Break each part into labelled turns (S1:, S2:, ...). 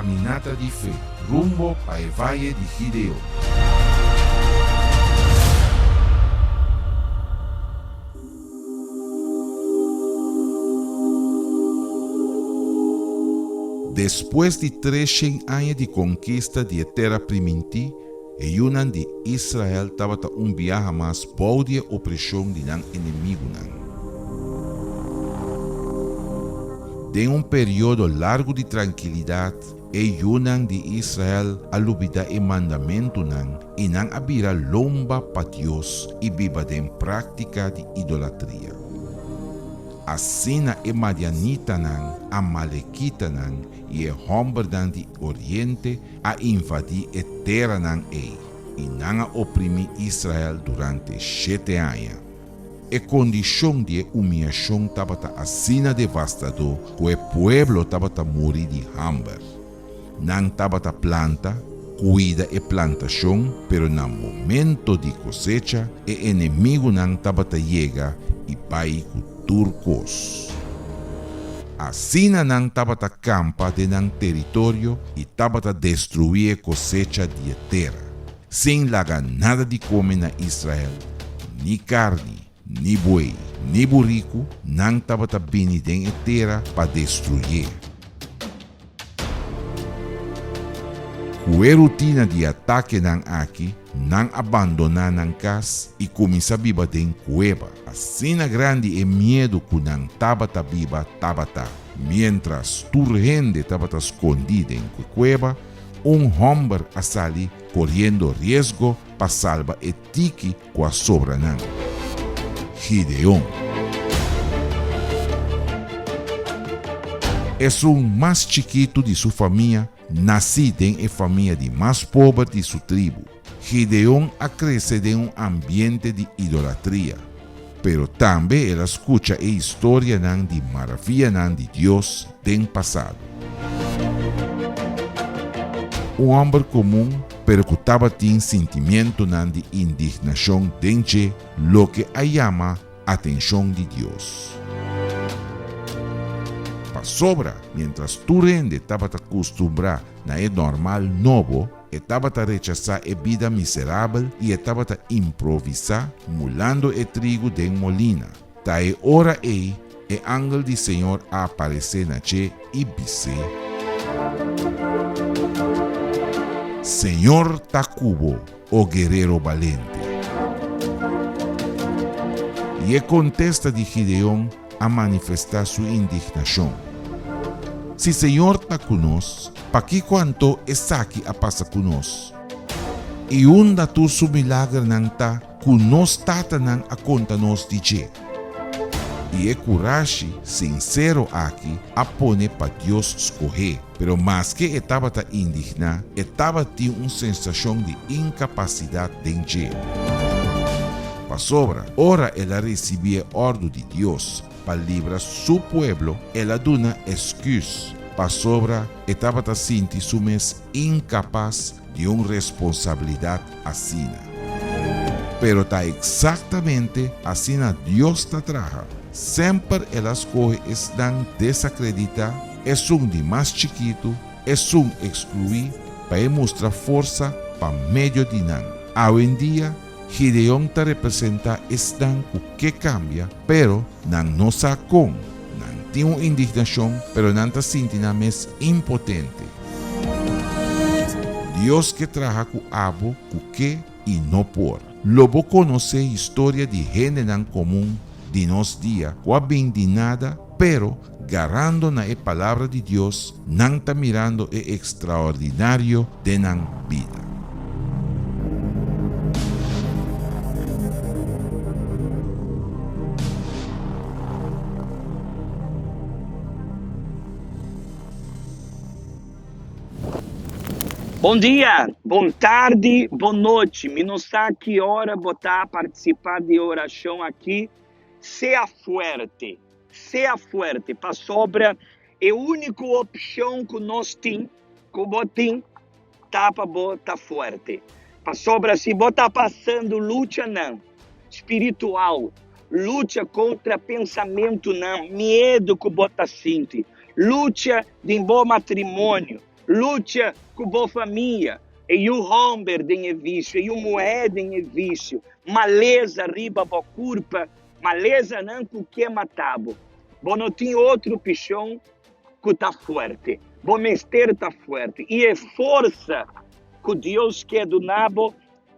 S1: Kaminata di Fe rumbo pa e Vaye di Gideon. Despues di treshen aña di konkista di e Tera Primintí, e yunan di Israel tabata un biaha mas bou di e opreshon di nan enemigunan. Den un periodo largu di trankilidat, E yunan di Israel a lubidá e mandamentunan i nan a bira lomba pa Dios i biba den práktika di idolatria. Asina e madianitanan, amalekitanan i e hòmbernan di oriente a invadí e teranan ei, i nan a oprimí Israel durante shete aña. E kondishon di e umiashon tabata asina devastadó ku e pueblo tabata muri di hamber. Nan tabata planta, kuida e plantashon, pero na momento di kosecha e enemigunan tabata yega i bai ku tur kos. Asina nan tabata kampa den nan teritorio i tabata destruí e kosecha di e tera. Sin laga nada di kome na Israel, ni karni, ni buey, ni buriku, nan tabata bini den e tera pa destruyé. Ku e rutina di atakenan aki, nan a bandoná nan kas i kuminsá biba den kueba. Asina grandi e miedu ku nan tabata biba tabata. Miéntras tur hende tabata skondí den kueba, Un hòmber a sali koriendo riesgo pa salba e tiki ku a sobra nan. Gideon. Esun mas chikitu di su famia, nasí den e famia di mas pober di su tribu. Gideon a krese den un ambiente di idolatria, pero tambe el a skucha e historianan di maravianan di Dios den pasado. Un hòmber komun, pero ku tabatin sintimientunan di indignashon den dje, loke a yama atenshon di Dios. Pasobra miéntras tur hende tabata kustumbrá na e normal nobo, E tabata rechasá e bida miserabel i e tabata improvisá mulando e trigu den molina. Ta e ora ei e angel di Señor a aparesé na dje i bis'é, Señor ta ku bo, o guerero balente. I e kontesta di Gideon a manifestá su indignashon. Si Señor ta ku nos, pakiko anto esaki a pasa ku nos? I unda tur su milagernan ta ku nos tatanan a konta nos di dje? I e kurashi sinsero aki a pone pa Dios skoh'é. Pero maske e tabata indigná, e tabatin un sensashon di inkapasidat den dje. Pasobra, ora el a risibí e òrdu di Dios pa libra su pueblo, el a duna esküs, pasobra e tabata sinti su mes inkapas di un responsabilidat asina. Pero ta eksaktamente asina Dios ta traha. Semper el a skohe esnan desakreditá, esun di mas chikitu, esun ekskluí, pa e mustra forsa pa medio di nan. Awendia, Gideon ta representá esnan ku ke kambia, pero nan no sa kon. Nan tin un indignashon, pero nan ta sinti nan mes impotente. Dios ke traha ku abo ku ke i no por. Lo bo konosé historia di hendenan komun di nos dia ku a bin di nada, pero garando na e Palabra di Dios, nan ta mirando e ekstraordinario den nan bida.
S2: Bon dia, bon tardi, bon nochi. Mi no sa ki ora bo ta partisipá di e orashon aki. Sea fuerte, sea fuerte, pasobra e úniko opshon ku nos tin, ku bo tin, ta pa bo ta fuerte. Pasobra si bo ta pasando luchanan spiritual, lucha kontra pensamentunan, miedu ku bo ta sinti, lucha den bo matrimonio. Lucha ku bo famia. E yu hòmber den e visio, e yu muhé den e visio. Malesa riba bo kurpa, malesanan ku ke mata bo. Bo no tin otro opshon ku ta fuerte. Bo mester ta fuerte. I e forsa ku Dios ke duna bo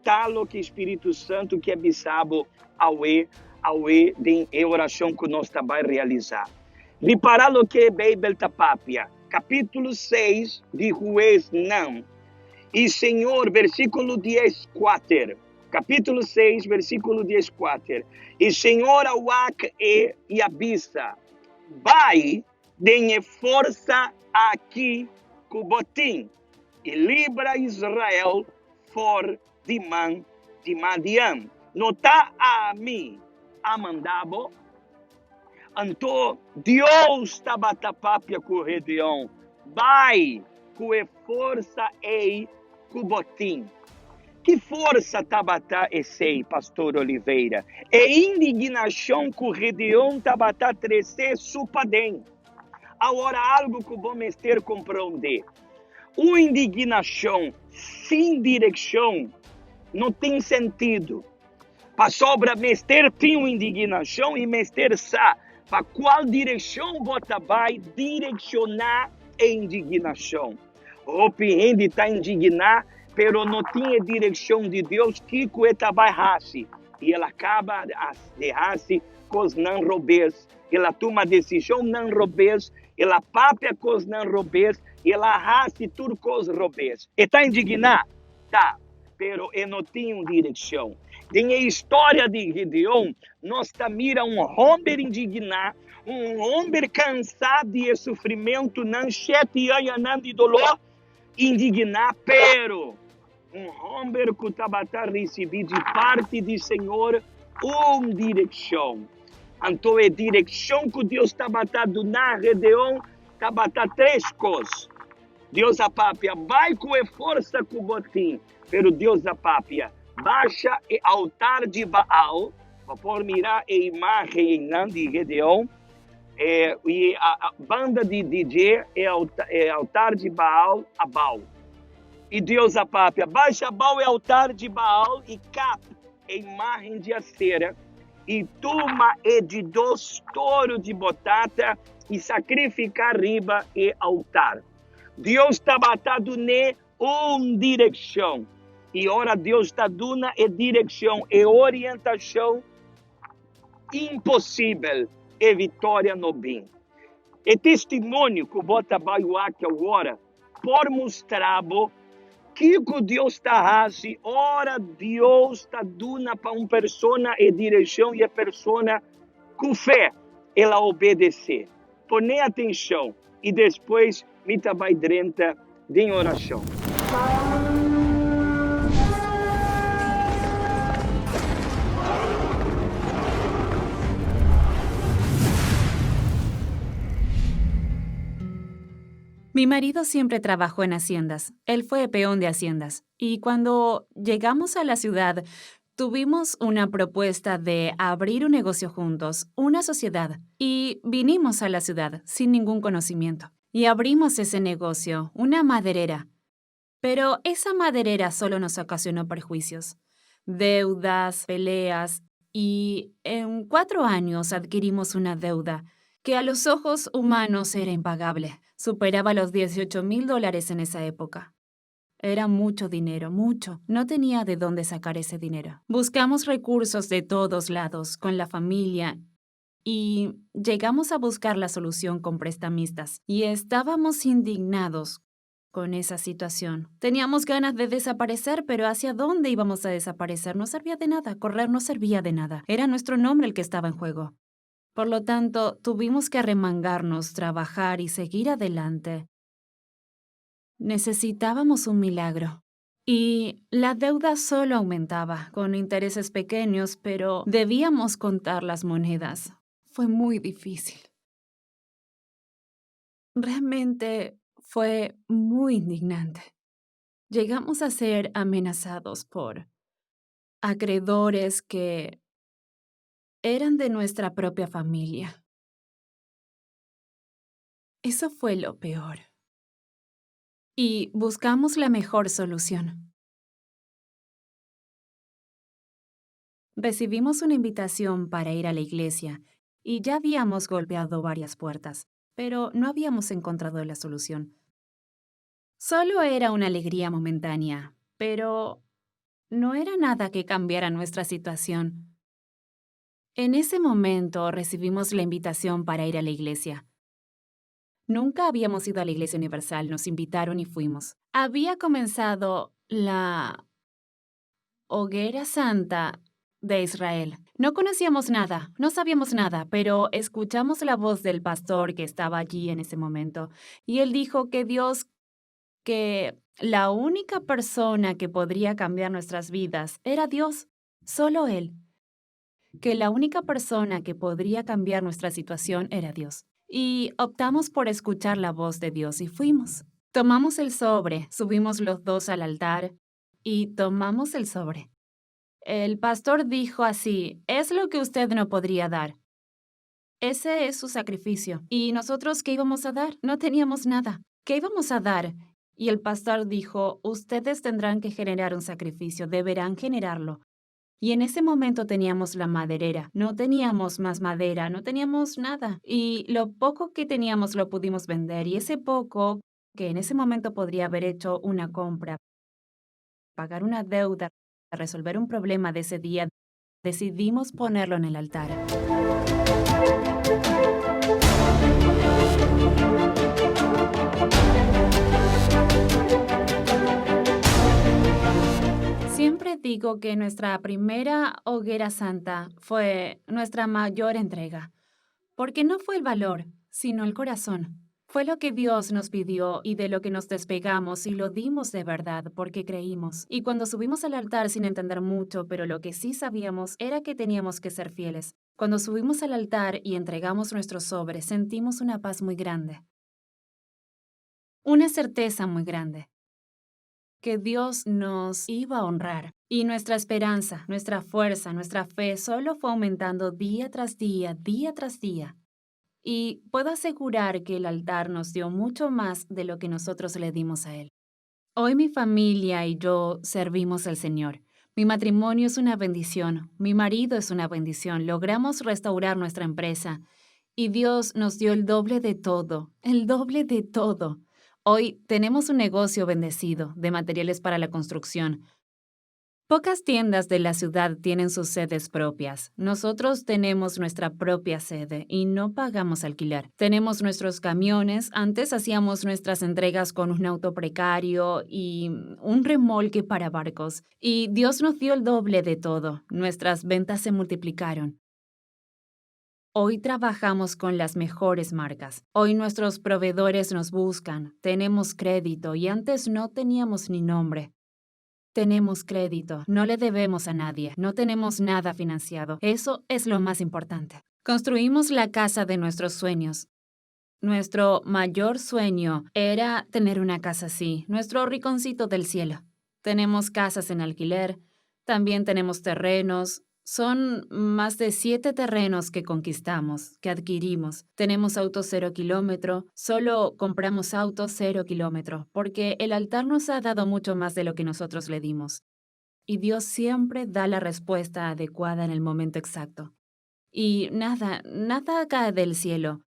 S2: ta loke Spiritu Santu ke bisa bo awe, awe den e orashon ku nos ta bai realisá. Ripará loke Beibel ta papia, kapítulo seis di Huesnan i Señor, versíkulo dieskuater. Kapítulo seis, versíkulo dieskuater. I Señor a wak e i a bisa, Bai den e forsa aki ku bo tin, i libra Israel for di man di Madian. No ta ami a manda bo? Anto Dios tabata papia ku Gedeon, Bai ku e forsa ei ku bo tin. Ki forsa tabata esei, Pastor Oliveira? E indignashon ku Gedeon tabata trese su paden. Awor algu ku bo mester komprondé, Un indignashon sin direkshon no tin sentido. Pasobra mester tin un indignashon i mester sa pa kual direkshon bo ta bai direkshoná e indignashon. Hopi hende ta indigná pero no tin e direkshon di Dios kiko e ta bai hasi i el a kaba di hasi kosnan robes, el a tuma desishonnan robes, el a papia kosnan robes, el a hasi tur kos robes. E ta indigná? Ta, pero e no tin un direkshon. Den e historia di Gideon, nos ta mira un homber indigná, un homber kansá di e sufrimentunan, shete añanan di doló, indigná, pero un homber ku tabata risibí di parti di Señor un direkshon. Anto e direkshon ku Dios tabata duna Gedeon tabata tres kos. Dios a papia, Bai ku e forsa ku bo tin. Pero Dios a papia, Basha e altar di Baal. Bo por mira e imágen einan di Gedeon. E, i a, a banda di, di dje e, e altar di Baal abao. I Dios a papia, Basha abao e altar di Baal i kap e imágen di Asera i tuma e di dos toro di bo tata i sakrifiká riba e altar. Dios tabata dun'é un direkshon. I ora Dios ta duna e direkshon, e orientashon, imposibel e viktoria no bin. E testimonio ku bo ta bai wak awor por mustra bo kiko Dios ta hasi ora Dios ta duna pa un persona e direkshon i e persona ku fe el a obedesé. Pone atenshon i despues mi ta bai drenta den orashon.
S3: Mi marido siempre trabajó en haciendas. Él fue peón de haciendas. Y cuando llegamos a la ciudad, tuvimos una propuesta de abrir un negocio juntos, una sociedad, y vinimos a la ciudad sin ningún conocimiento. Y abrimos ese negocio, una maderera. Pero esa maderera solo nos ocasionó perjuicios, deudas, peleas, y en cuatro años adquirimos una deuda que a los ojos humanos era impagable. Superaba los 18 mil dólares en esa época. Era mucho dinero, mucho. No tenía de dónde sacar ese dinero. Buscamos recursos de todos lados, con la familia, y llegamos a buscar la solución con prestamistas. Y estábamos indignados con esa situación. Teníamos ganas de desaparecer, pero ¿hacia dónde íbamos a desaparecer? No servía de nada, correr no servía de nada. Era nuestro nombre el que estaba en juego. Por lo tanto, tuvimos que arremangarnos, trabajar y seguir adelante. Necesitábamos un milagro. Y la deuda solo aumentaba, con intereses pequeños, pero debíamos contar las monedas. Fue muy difícil. Realmente fue muy indignante. Llegamos a ser amenazados por acreedores que eran de nuestra propia familia. Eso fue lo peor. Y buscamos la mejor solución. Recibimos una invitación para ir a la iglesia y ya habíamos golpeado varias puertas, pero no habíamos encontrado la solución. Solo era una alegría momentánea, pero no era nada que cambiara nuestra situación. En ese momento recibimos la invitación para ir a la iglesia. Nunca habíamos ido a la Iglesia Universal, nos invitaron y fuimos. Había comenzado la Hoguera Santa de Israel. No conocíamos nada, no sabíamos nada, pero escuchamos la voz del pastor que estaba allí en ese momento y él dijo que Dios, que la única persona que podría cambiar nuestras vidas era Dios, solo Él. Que la única persona que podría cambiar nuestra situación era Dios. Y optamos por escuchar la voz de Dios y fuimos. Tomamos el sobre, subimos los dos al altar y tomamos el sobre. El pastor dijo así, es lo que usted no podría dar. Ese es su sacrificio. ¿Y nosotros qué íbamos a dar? No teníamos nada. ¿Qué íbamos a dar? Y el pastor dijo, ustedes tendrán que generar un sacrificio, deberán generarlo. Y en ese momento teníamos la maderera, no teníamos más madera, no teníamos nada. Y lo poco que teníamos lo pudimos vender y ese poco que en ese momento podría haber hecho una compra, pagar una deuda, resolver un problema de ese día, decidimos ponerlo en el altar. Siempre digo que nuestra primera hoguera santa fue nuestra mayor entrega, porque no fue el valor, sino el corazón. Fue lo que Dios nos pidió y de lo que nos despegamos y lo dimos de verdad porque creímos. Y cuando subimos al altar sin entender mucho, pero lo que sí sabíamos era que teníamos que ser fieles. Cuando subimos al altar y entregamos nuestro sobre, sentimos una paz muy grande. Una certeza muy grande. Que Dios nos iba a honrar. Y nuestra esperanza, nuestra fuerza, nuestra fe solo fue aumentando día tras día, día tras día. Y puedo asegurar que el altar nos dio mucho más de lo que nosotros le dimos a Él. Hoy mi familia y yo servimos al Señor. Mi matrimonio es una bendición, mi marido es una bendición, logramos restaurar nuestra empresa y Dios nos dio el doble de todo, el doble de todo. Hoy tenemos un negocio bendecido de materiales para la construcción. Pocas tiendas de la ciudad tienen sus sedes propias. Nosotros tenemos nuestra propia sede y no pagamos alquiler. Tenemos nuestros camiones. Antes hacíamos nuestras entregas con un auto precario y un remolque para barcos. Y Dios nos dio el doble de todo. Nuestras ventas se multiplicaron. Hoy trabajamos con las mejores marcas. Hoy nuestros proveedores nos buscan. Tenemos crédito y antes no teníamos ni nombre. Tenemos crédito, no le debemos a nadie, no tenemos nada financiado. Eso es lo más importante. Construimos la casa de nuestros sueños. Nuestro mayor sueño era tener una casa así, nuestro rinconcito del cielo. Tenemos casas en alquiler, también tenemos terrenos. Son más de 7 terrenos que conquistamos, que adquirimos. Tenemos autos 0 kilómetro, solo compramos autos 0 kilómetro, porque el altar nos ha dado mucho más de lo que nosotros le dimos. Y Dios siempre da la respuesta adecuada en el momento exacto. Y nada, nada cae del cielo,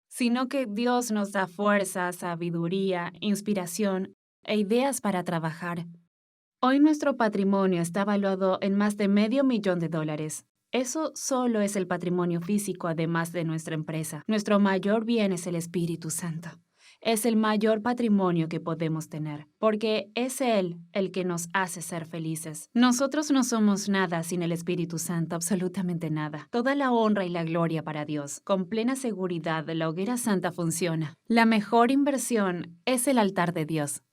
S3: sino que Dios nos da fuerza, sabiduría, inspiración e ideas para trabajar. Hoy nuestro patrimonio está valuado en más de medio millón de dólares. Eso solo es el patrimonio físico, además de nuestra empresa. Nuestro mayor bien es el Espíritu Santo. Es el mayor patrimonio que podemos tener, porque es Él el que nos hace ser felices. Nosotros no somos nada sin el Espíritu Santo, absolutamente nada. Toda la honra y la gloria para Dios. Con plena seguridad, la hoguera santa funciona. La mejor inversión es el altar de Dios.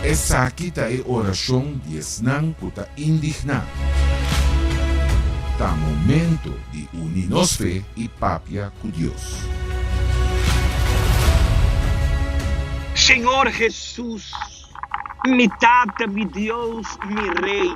S1: Esaki ta e orashon di esnan ku ta indigná. Ta momento di uni nos fe i papia ku Dios.
S2: Señor Jesus, mi Tata, mi Dios, mi Rey.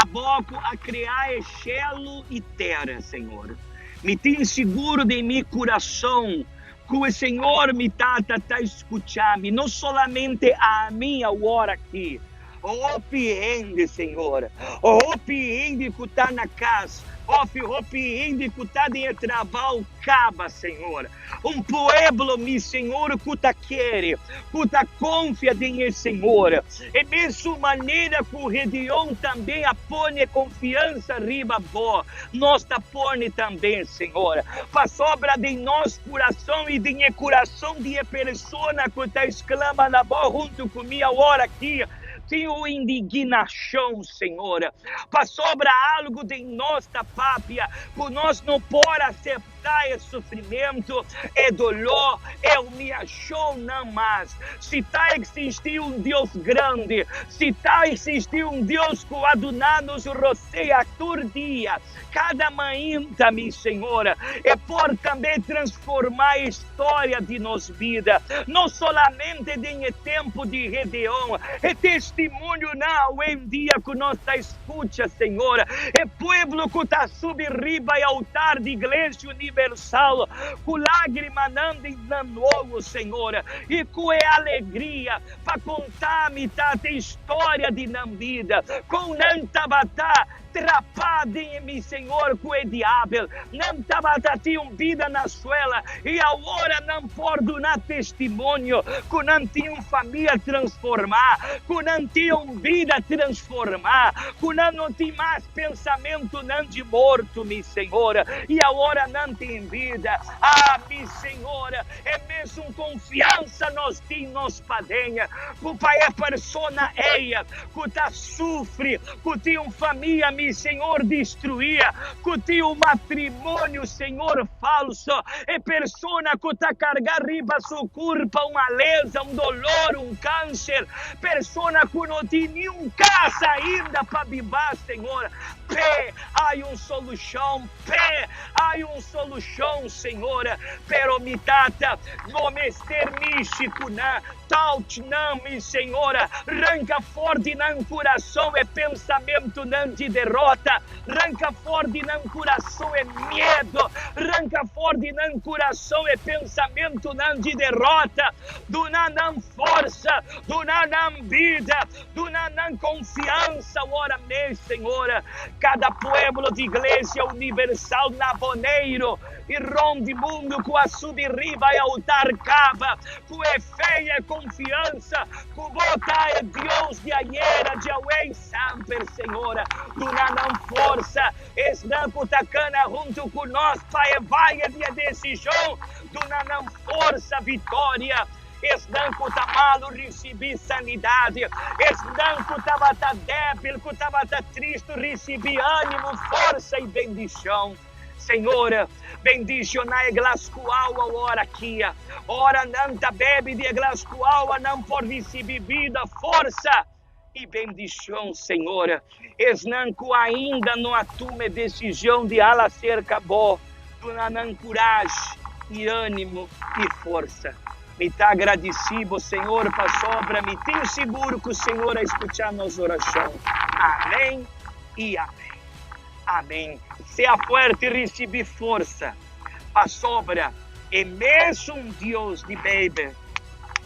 S2: Abo ku a krea e shelu i tera, Señor. Mi tin sigur den mi kurason ku e Señor mi Tata ta skucha mi, no solamente ami awor aki, Hopi hende, Señor, hopi hende ku ta na kas, òf hopi hende ku ta den e trabou kaba, Señor. Un pueblo, mi Señor, ku ta kere, ku ta konfia den e Señor. E mesun manera ku Gedeon tambe a pone konfiansa riba Bo, nos ta pone tambe, Señor. Pasobra den nos kurason i den e kurason di e persona ku ta esklama na Bo huntu ku mi awor aki, tin un indignashon, Señor, pasobra algu den nos ta papia ku nos no por aseptá. Ta e sufrimentu, e doló, e humiashonnan mas. Si ta eksistí un Dios grandi, si ta eksistí un Dios ku a duna nos rosea tur dia, kada mainta, mi Señor, e por tambe transformá e storia di nos bida, no solamente den e tempu di Gedeon, e testimonionan awendia ku nos ta Scucha, Señor, e pueblo cu ta subi riba e altar di Iglesia Universal cu lagrimanan den nan ojo, Señor, y cu e alegria pa conta mi Tata e historia di nan bida, con nan tabata trapa den mi Señor cu e diabel, nan tabata tin un bida na suela y awor nan por duna testimonio cu nan tin un famia transforma, cu nan tin un bida transformá, ku nan no tin mas pensamentunan di morto, mi Señor, i awor nan tin bida. Ah, mi Señor, e mesun konfiansa nos tin nos paden, ku pa e persona ei ku ta sufri, ku tin un famia, mi Señor, destruí, ku tin un matrimonio, Señor, falso, e persona ku ta karga riba su kurpa un malesa, un dolor, un kanser, Persona ku no tin niun kas ainda pa biba, Señor, p'e hay un solushon, p'e hay un solushon, Señor. Pero mi Tata, no mester mishi ku nan, touch nan, mi Señor, ranka for di nan kurason e pensamentunan di derota, ranka for di nan kurason e miedo, ranka for di nan kurason e pensamentunan di derota, duna nan Forsa, duna nan bida, duna nan konfiansa ora mes, Señor. Kada pueblo di Iglesia Universal na Boneiru i rond di mundu ku a subi riba e altar kaba ku e fe i e konfiansa ku Bo ta e Dios di ayera, djawe i semper, Señor. Duna nan forsa, esnan ku ta kana huntu ku nos pa e vaye di e desishon, duna nan forsa, vitoria. Esnan ku ta malu risibí sanidad. Esnan ku tabata débil, ku tabata tristu, risibí ánimo, forsa i bendishon. Señor, bendishoná e glas ku awa ora aki. Ora nan ta bebe di e glas ku awa, nan por risibí bida, forsa i bendishon, Señor. Esnan ku ainda no a tuma e desishon di hala serka Bo, duna nan kurashi i ánimo i forsa. Mi ta agradisí Bo, Señor, pasobra mi tin sigur ku Señor a skuchá nos orashon. Amén i amén. Amén. Sea fuerte i risibí forsa, pasobra e mesun Dios di Beibel,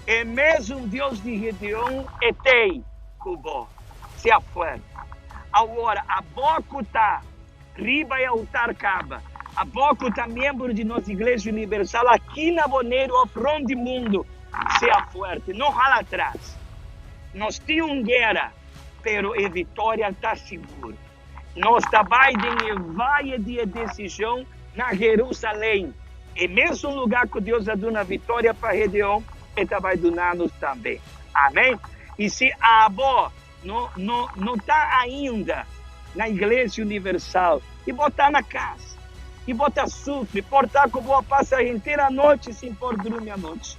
S2: e mesun Dios di Gedeon e t'ei ku bo. Sea fuerte. Awor, abo ku ta riba e altar kaba, abo ku ta miembro di nos Iglesia Universal aki na Boneiru òf rònt di mundu, sea fuerte. No hala atras. Nos tin un guera, pero e viktoria ta sigur. Nos ta bai den e vaye di e desishon na Herusalen, e mesun lugá ku Dios a duna viktoria pa Gedeon, e ta bai duna nos tambe. Amen. I si abo no no no ta ainda na Iglesia Universal i bo ta na kas i bo ta sufri, por ta ku bo a pasa henter anochi sin por drumi anochi,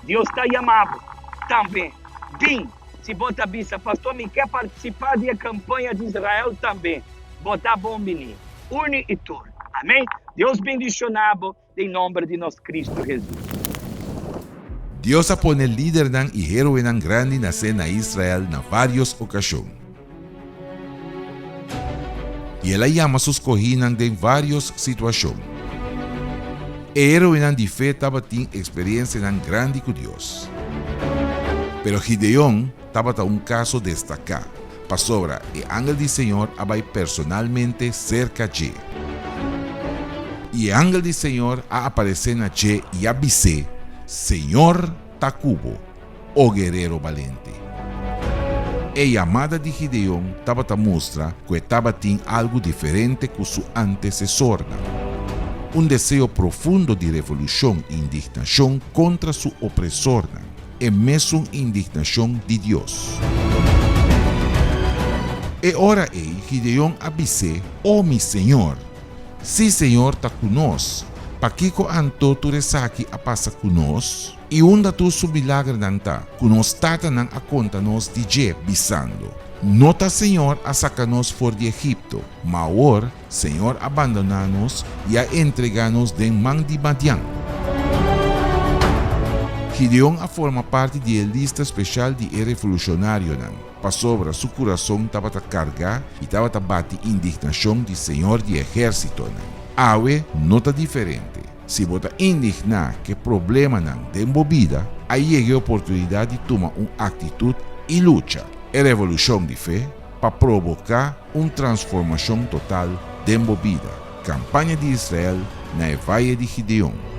S2: Dios ta yama bo tambe. Bin, si bo ta bisa, Pastor, mi ke partisipá di e kampaña di Israel tambe. Bo ta bon bini. Uni i tur. Amen. Dios bendishoná bo den nomber di nos Cristo Jesus.
S1: Dios a pone lidernan i héroenan grandi nasé na Israel na vários okashon. I el a yama su skohínan den vários situashon. E héroenan di fe tabatin eksperensianan grandi ku Dios. Pero Gideon tabata un kaso destaká, pasobra e angel di Señor a bai personalmente serka dje. I e angel di Señor a aparesé na dje i a bis'é, Señor ta ku bo, o guerero balente. E yamada di Gideon tabata mustra ku e tabatin algu diferente ku su antesesornan, un deseo profundo di revolushon i indignashon kontra su opresornan, e mesun indignashon di Dios. E ora ei Gideon a bis'é, O mi señor! Si señor ta ku nos, pakiko anto tur esaki a pasa ku nos? I unda tur su milagernan ta, ku nos tatanan a konta nos di dje, bisando, No ta señor a saka nos for di Egipto, ma awor señor a bandoná nos i a entregá nos den man di Madian. Gideon a forma parti di e lista speshal di e revolushonarionan, pasobra su kurason tabata kargá i tabata bati indignashon di señor di ehérsitonan. Awe no ta diferente. Si bo ta indigná ku e problemanan den bo bida, a yega e oportunidat di tuma un aktitut i lucha, e revolushon di fe, pa proboká un transformashon total den bo bida. Kampaña di Israel na e Vaye di Gideon.